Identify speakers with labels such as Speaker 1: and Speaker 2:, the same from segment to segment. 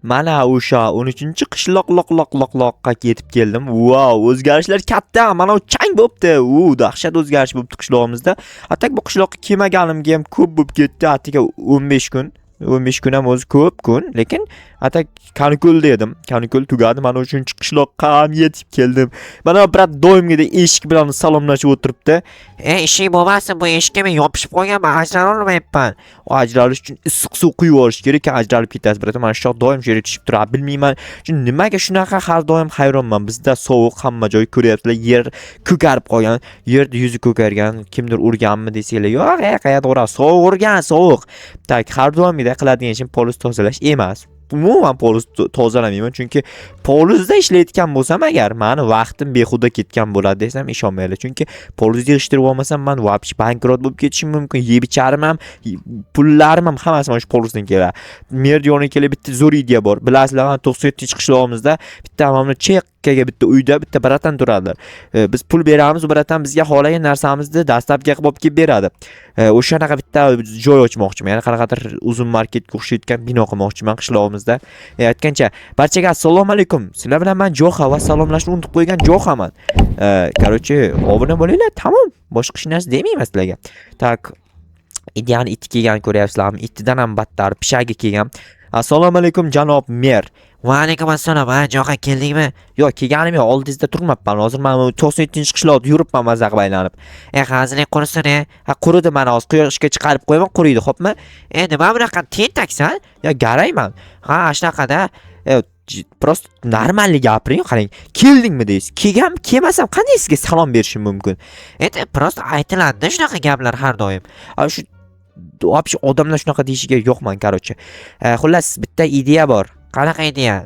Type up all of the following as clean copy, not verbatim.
Speaker 1: Mana o'sha 13-qishloq loq loq loq loqqa yetib keldim. Vau, o'zgarishlar katta. Mana u chang bo'pti. U dahshat o'zgarish bo'pti qishlog'imizda. Atak bu qishloqqa kelmaganimga ham ko'p bo'lib ketdi. Atigi 15 kun. 15 kun ham o'zi ko'p kun, lekin atak kanikulda edim. Kanikul tugadi. Mana 3-qishloqqa ham yetib keldim. Mana брат doimgidek eshik bilan salomlashib o'tiribdi.
Speaker 2: E, ishing bo'lmasin, bu eshikka men yopishib qolganman, ajralolmayapman.
Speaker 1: Ajralish uchun issiq suv quyib yuborish kerak, ajralib ketasiz, брат. Mana shu doim shu yerga tushib turadi. Bilmayman, shu nimaga shunaqa, har doim hayronman. Bizda sovuq, hamma joy ko'ryapsizlar, yer ko'karib qolgan, yerni yuzi ko'kargan. Kimdir urganmi desanglar, yo'q, e, qayerda uradi? Sovuq urgan, sovuq. Так, har doimgidek qiladigan ishim polus tozalash emas. Umuman polus tozalamayman, chunki poluzda ishlayotgan bo'lsam agar, mani vaqtim behuda ketgan bo'ladi desam, ishonmanglar. Chunki poluz yig'ishtirib olmasam, man вообще bankrot bo'lib ketishim mumkin. Yeb icharim ham, pullarim ham, hammasi mana shu poluzdan keladi. Mer yoniga kelib, bitta zo'r ideya bor. Bilasizlar, mana 97-qishlog'imizda bitta mana chekkaga bitta uyda bitta братан turadilar. Biz pul beramiz, u братан bizga xohlagan narsamizni доставка qilib olib kelib beradi. O'shanaqa bitta joy ochmoqchiman, ya'ni qanaqadir Uzum Marketga o'xshayotgan bino qilmoqchiman qishlog'imizda. Aytgancha, barchaga assalomu alaykum. Sizlar bilan man Jo'xa va salomlashni unutib qo'ygan Jo'xaman. Короче, obuna bo'linglar, tamom, boshqa hech narsa demayman sizlarga. Так, ideani iti kelgan, ko'ryapsizlarmi? Itidan ham battar pishagi kelgan. Assalomu alaykum, janob mer.
Speaker 2: Va alaykum assalom. Ha, Jo'xa, keldingmi?
Speaker 1: Yo'q, kelganim yo'q, oldingizda turmabman. Hozir man 97-qishloqda yuribman maza qilib aylanib.
Speaker 2: E, haziling qurisin, e.
Speaker 1: Ha, quridi. Mana hozir quyoshga chiqarib qo'yaman, quriydi, xo'pmi?
Speaker 2: E, nima bunaqa tentaksan?
Speaker 1: Yo, garayman.
Speaker 2: Ha, shunaqada.
Speaker 1: E, просто нормальный gapiring. Qarang, keldingmi deysiz. Kelgan, kelmasam qanday sizga salom berishim mumkin?
Speaker 2: Endi просто aytiladi shunaqa gaplar har doim.
Speaker 1: A, shu вообще odamlar shunaqa deyishiga yo'qman, короче. Xullas, bitta ideya bor.
Speaker 2: Qanaqa ideya?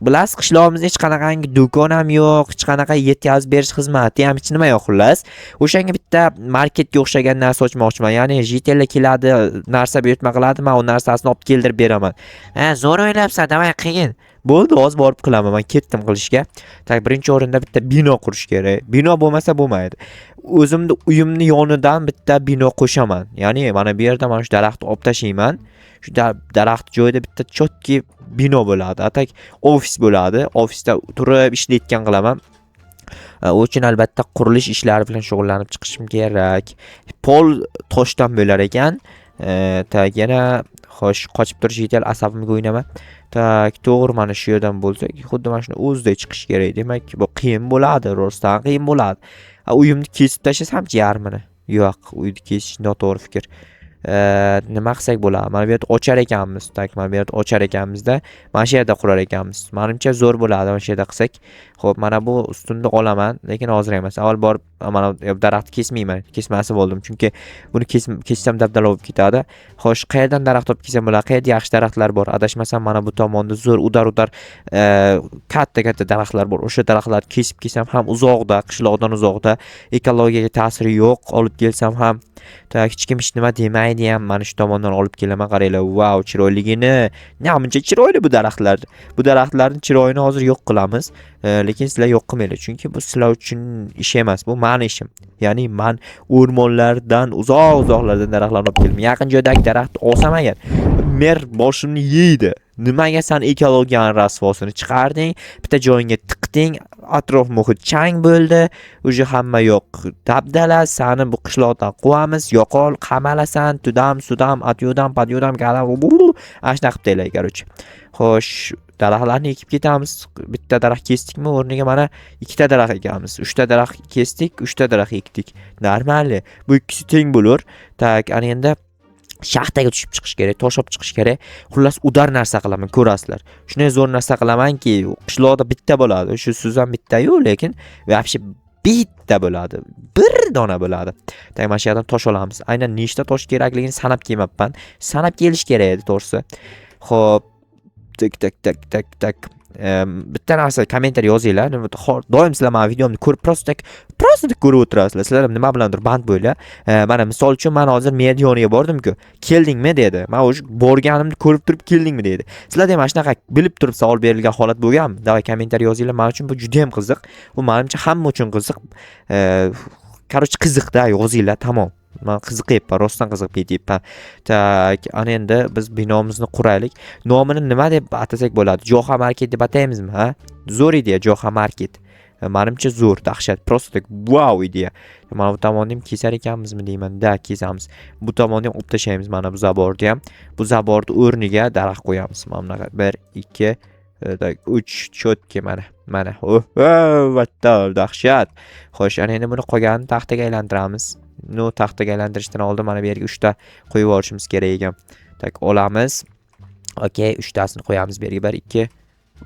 Speaker 1: Bilasiz, qishlog'imizda hech qanaqangi do'kon ham yo'q, hech qanaqa yetkazib berish xizmati ham, hech nima yo'q, xullas. O'shanga bitta marketga o'xshagan narsa ochmoqchiman. Ya'ni житель lar keladi, narsa buyurtma qiladi, man u narsasini olib keldirib beraman.
Speaker 2: Ha, zo'r o'ylabsan, давай qilgin.
Speaker 1: Bo'ldi, hozir borib qilaman. Man ketdim qilishga. Так, birinchi o'rinda bitta bino qurish kerak. Bino bo'lmasa bo'lmaydi. O'zimni uyimni yonidan bitta bino qo'shaman. Ya'ni mana bu yerda mana shu daraxtni olib tashlayman. Shu daraxt joyida bitta чёткий bino bo'ladi. Atak ofis bo'ladi. Ofisda turib ishlayotgan qilaman. U uchun albatta qurilish ishlari bilan shug'ullanib chiqishim kerak. Pol toshdan bo'lar ekan. Так, yana xo'sh, qochib turish yetar, asabimga o'ynama. Так, to'g'ri, mana shu yerdan bo'lsa, xuddi mana shuni o'zida chiqish kerak. Demak, bu qiyin bo'ladi, rostdan qiyin bo'ladi. A, uyimni kesib tashlasamchi yarmini? Yo'q, uyni kesish noto'g'ri fikr. Nima qilsak bo'ladi? Mana bu yerda ochar ekanmiz. Так, mana bu yerda ochar ekanmizda, mana shu yerda qurar ekanmiz. Manimcha, zo'r bo'ladi mana shu yerda qilsak. Xo'p, mana bu ustunni olaman, lekin hozir emas. Avval borib mana bu daraxtni kesmayman. Kesmasi bo'ldim, chunki buni kessam dabdala bo'lib ketadi. Xo'sh, qayerdan daraxt olib kelsam bo'ladi? Qayerda yaxshi daraxtlar bor? Adashmasam, mana bu tomonda zo'r udar-udar katta-katta daraxtlar bor. O'sha daraxtlarni kesib kelsam ham uzoqda, qishloqdan uzoqda, ekologiyaga ta'siri yo'q. Olib kelsam ham, так, hech kim hech nima demaydi ham. Mana shu tomondan olib kelaman, qaranglar. Vau, chiroyligini. Namuncha chiroyli bu daraxtlar. Bu daraxtlarning chiroyini hozir yo'q qilamiz. Lekin sizlar yo'q qilmanglar, chunki bu sizlar uchun ish emas, bu mani ishim. Ya'ni man o'rmonlardan, uzoq-uzoqlardan daraxtlarni olib keldim. Yaqin joydagi daraxtni olsam agar, mer boshimni yeydi. Nimaga san ekologiyani rasvosini chiqarding? Bitta joyingga tiqding, atrof muhit chang bo'ldi. Уже hamma yoq dabdala, sani bu qishloqdan quvamiz, yo'qol, qamalasan, tudam, sudam, atyudam, patyudam, ana shunaqa qilib taylaydi, короче. Xo'sh, daraxtlarni ekib ketamiz. Bitta daraxt kesdikmi, o'rniga mana ikkita daraxt ekamiz. Uchta daraxt kesdik, uchta daraxt ekdik. Нормально. Bu ikkisi teng bo'lur. Так, ana endi shaxtaga tushib chiqish kerak, tosh olib chiqish kerak. Xullas, удар narsa qilaman, ko'rasizlar. Shunday zo'r narsa qilamanki, qishloqda bitta bo'ladi. Shu so'z ham bitta-yu, lekin вообще bitta bo'ladi. Bir dona bo'ladi. Так, mana shu yerdan tosh olamiz. Aynan nechta tosh kerakligini sanab kelmabman. Sanab kelish kerak edi, to'g'risi. Xo'p, так, так, так, так, так. Bitta narsa kommentariy yozinglar. Doim sizlar mani videomni ko'rib, просто так, просто так ko'rib o'tirasizlar. Sizlar ham nima bilandir band bo'linglar. Mana misol uchun, man hozir merni yoniga bordim-ku. Keldingmi dedi. Man o'sha borganimni ko'rib turib keldingmi dedi. Sizlarda ham mana shunaqa bilib turib savol berilgan holat bo'lganmi? Давай kommentariy yozinglar. Men uchun bu juda ham qiziq. Bu menimcha hamma uchun qiziq. Короче, qiziqda, yozinglar, tamom. Man qiziqyapman, rostdan qiziqib ketyapman. Так, ana endi biz binomizni quraylik. Nomini nima deb atasak bo'ladi? Joha Market deb ataymizmi, ha? Zo'r ideya, Joha Market. Manimcha zo'r, dahshat. Просто так wow ideya. Mana bu tomonni ham kesar ekanmizmi deyman. Да, kesamiz. Bu tomonni ham olib tashlaymiz, mana bu забор ni ham. Bu забор ni o'rniga daraxt qo'yamiz. Mana bunaqa 1, 2, так, 3, чётко mana. Mana. Oh, what the dahshat. Xo'sh, ana endi buni qolganini taxtaga aylantiramiz. Ну, taxtaga aylantirishdan oldin mana bu yerga 3 ta qo'yib yuborishimiz kerak ekan. Так, olamiz. Okey, 3 tasini qo'yamiz bu yerga. 1, 2,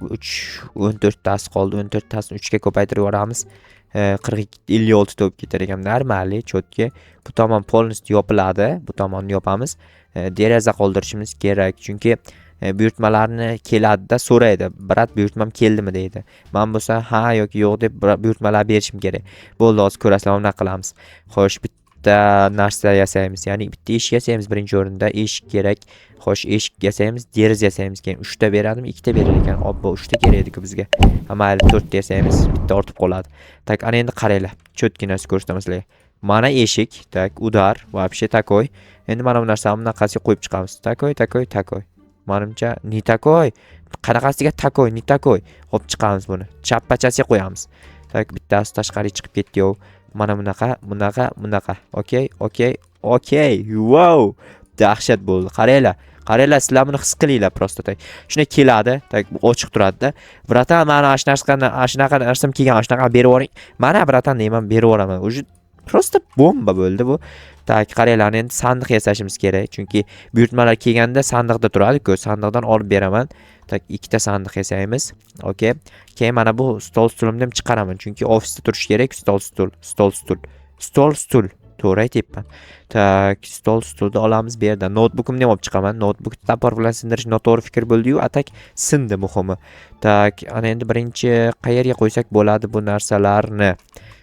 Speaker 1: 3, 14 tasi qoldi. 14 tasini 3 ga ko'paytirib yuboramiz. 42, 56 ta bo'lib ketar ekan. Нормальный, чётко. Bu tomon полностью yopiladi. Bu tomonni yopamiz. Deraza qoldirishimiz kerak, chunki buyurtmalarni keladida so'raydi. "Брат, buyurtmam keldimi?" deydi. Man bo'lsa ha yoki yo'q deb buyurtmalar berishim kerak. Bo'ldi, hozir ko'rasizlar, bunaqa qilamiz. Xo'sh, bitta narsa yasaymiz. Ya'ni bitta eshik yasaymiz birinchi o'rinda. Eshik kerak. Xo'sh, eshik yasaymiz, deraza yasaymiz. Keyin 3 ta beradimi, 2 ta berar ekan. Obbo, 3 ta kerak edi-ku bizga. Ha, mayli, 4 ta yasaymiz, bitta ortib qoladi. Так, ana endi qaranglar. Чётко narsa ko'rsataman sizlarga. Mana eshik, так, удар, вообще такой. Endi mana bu narsani bunaqasiga qo'yib chiqamiz. Такой, такой, такой. Manimcha, не такой. Qanaqasiga такой, не такой. Olib chiqamiz buni. Chappachasiga qo'yamiz. Так, bittasi tashqariga chiqib ketdi-yo'q. Mana bunaqa, bunaqa, bunaqa. Okey, okey, okey. Wow! Dahshat bo'ldi. Qaranglar. Qaranglar, sizlar buni his qilinglar просто так. Shunday keladi, так ochiq turadi-da. "Братан, mana shu narsani, shunaqa narsam kelgan, shunaqa berib yuboring." "Mana, братан", deyman, berib yuboraman. Уже просто bomba bo'ldi bu. Так, qaranglar, endi sandiq yasashimiz kerak. Chunki buyurtmalar kelganda sandiqda turadi-ku, sandiqdan olib beraman. Так, ikkita sandiq yasaymiz. Okey. Keyin mana bu stol stulimni ham chiqaraman, chunki ofisda turishi kerak stol stul, stol stul. Stol stul. To'g'ri aytyapman. Так, stol stulni olamiz bu yerdan. Noutbukimni ham olib chiqaman. Noutbukni топор bilan sindirish noto'g'ri fikr bo'ldi-yu, а так sindi muhimi. Так, ana endi birinchi qayerga qo'ysak bo'ladi bu narsalarni?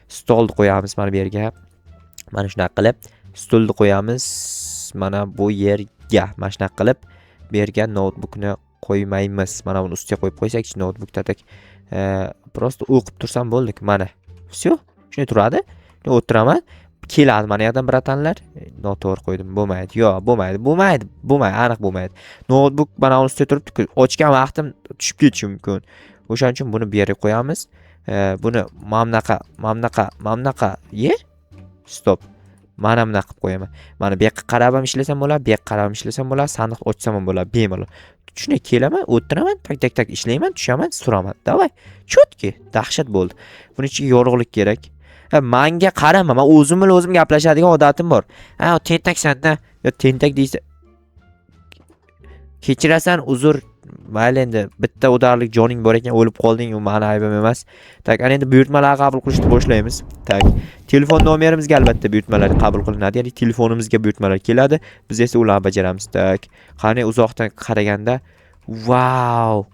Speaker 1: Stolni qo'yamiz mana bu yerga. Mana shunaqa qilib stulni qo'yamiz mana bu yerga. Mana shunaqa qilib bu yerga noutbukni qo'ymaymiz. Mana buni ustiga qo'yib qo'ysakchi noutbukda, так просто o'qib tursam bo'ldi. Mana. Всё. Shunday turadi. O'tiraman. Keladi mana yoqdan братан lar. Noto'g'ri qo'ydim. Bo'lmaydi. Yo'q, bo'lmaydi. Bo'lmaydi. Bo'lmaydi, aniq bo'lmaydi. Noutbuk mana uni ustida turibdi-ku. Ochgan vaqtim tushib ketishi mumkin. O'shaning uchun buni bu yerga qo'yamiz. Buni mana bunaqa, mana bunaqa, mana bunaqa. Ye? Стоп. Mana bunaqa qilib qo'yaman. Mana bu yoqqa qarab ham ishlasam bo'ladi, bu yoqqa qarab ham ishlasam bo'ladi, sandiq ochsam ham bo'ladi bemalol. Shunday kelaman, o'tiraman, так, так, так ishlayman, tushaman, suraman. Давай. Чётко. Dahshat bo'ldi. Buni ichiga yorug'lik kerak. Ha, manga qarama, man o'zim bilan o'zim gaplashadigan odatim bor.
Speaker 2: Ha, tentaksan-da.
Speaker 1: Yo, tentak deysa, kechirasan, uzr. Mayli endi, bitta удар lik joning bor ekan, o'lib qolding, u mani aybim emas. Так, ana endi buyurtmalarni qabul qilishni boshlaymiz. Так, telefon nomerimizga albatta buyurtmalar qabul qilinadi, ya'ni telefonimizga buyurtmalar keladi, biz esa ularni bajaramiz. Так, qani, uzoqdan qaraganda, vau!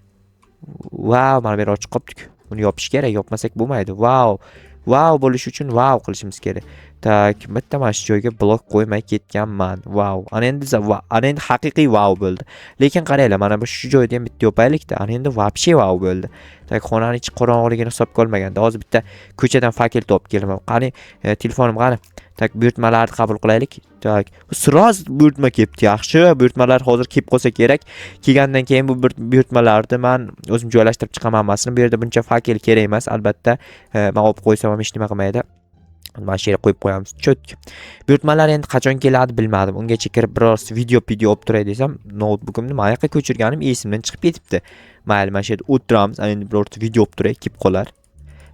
Speaker 1: Vau, mana bu yer ochiq qolibdi-ku. Buni yopish kerak, yopmasak bo'lmaydi. Vau! Vau bo'lishi uchun vau qilishimiz kerak. Так, bitta mana shu joyga blok qo'ymay ketganman. Vau. Ana endi ana endi haqiqiy vau bo'ldi. Lekin qaranglar, mana bu shu joyda ham bitta yopaylik-da. Ana endi вообще vau bo'ldi. Так, xonani ichi qorong'iligini hisobga olmaganda hozir bitta ko'chadan факел topib kelaman. Qani, telefonim qani? Так, buyurtmalarni qabul qilaylik. Так, сразу buyurtma kelibdi. Yaxshi, buyurtmalar hozir kelib qolsa kerak. Kelgandan keyin bu buyurtmalarni man o'zim joylashtirib chiqaman hammasini. Bu yerda buncha факел kerak emas, albatta. Man olib qo'ysam ham hech nima qilmaydi. Mana shu yerga qo'yib qo'yamiz. Чётко. Buyurtmalar endi qachon keladi bilmadim. Ungacha kirib biroz video video olib turay desam, noutbukimni mana yoqqa ko'chirganim esimdan chiqib ketibdi. Mayli, mana shu yerda o'tiramiz. Ana endi birorta video olib turay, kelib qolar.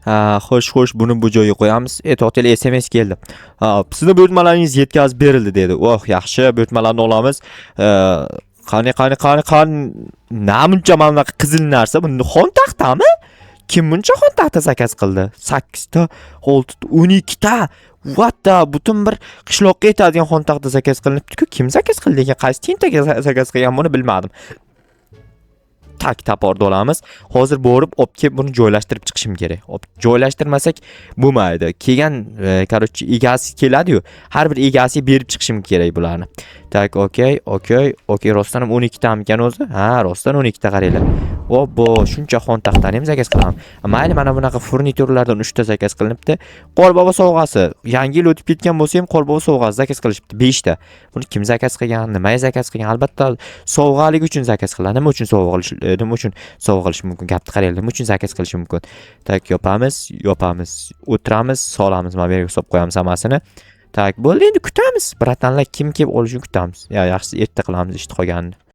Speaker 1: Ha, xo'sh, xo'sh, buni bu joyga qo'yamiz. To'xtanglar, SMS keldi. Ha, "Sizni buyurtmalaringiz yetkazib berildi", dedi. Oh, yaxshi, buyurtmalarni olamiz. Qani, qani, qani, qani, namuncha mana bunaqa qizil narsa, bu xontaxtami? Kim buncha xontaxta заказ qildi? 8 ta, 6 ta, 12 ta. What the, butun bir qishloqqa yetadigan xontaxta заказ qilinibdi-ku. Kim заказ qildi ekan? Qaysi tentak заказ qilgan, buni bilmadim. Так, топор ni olamiz. Hozir borib olib kelib buni joylashtirib chiqishim kerak. Olib joylashtirmasak bo'lmaydi. Kelgan, короче, egasi keladi-yu, har bir egasiga berib chiqishim kerak bularni. Так, okey, okey, okey, rostdan ham 12 tamikan o'zi? Ha, rostdan 12 ta, qaranglar. Obbo, shuncha xontaxtani ham заказ qilaman. Mayli, mana bunaqa furniturlardan 3 ta заказ qilinibdi. Qorbobo sovg'asi. Yangi yil o'tib ketgan bo'lsa ham, qorbobo sovg'asi заказ qilishibdi 5 ta. Buni kim заказ qilgan, nimaga заказ qilgan? Albatta, sovg'alik uchun заказ qiladi. Nima uchun sovg'a qilish, nima uchun sovg'a qilish mumkin? Gapni qaranglar, nima uchun заказ qilishi mumkin? Так, yopamiz, yopamiz, o'tiramiz, solamiz, mana bu yerga solib qo'yamiz hammasini. Так, bo'ldi, endi kutamiz. Братан lar kim kelib olishini kutamiz. Ya, yaxshisi erta qilamiz ishni qolganini.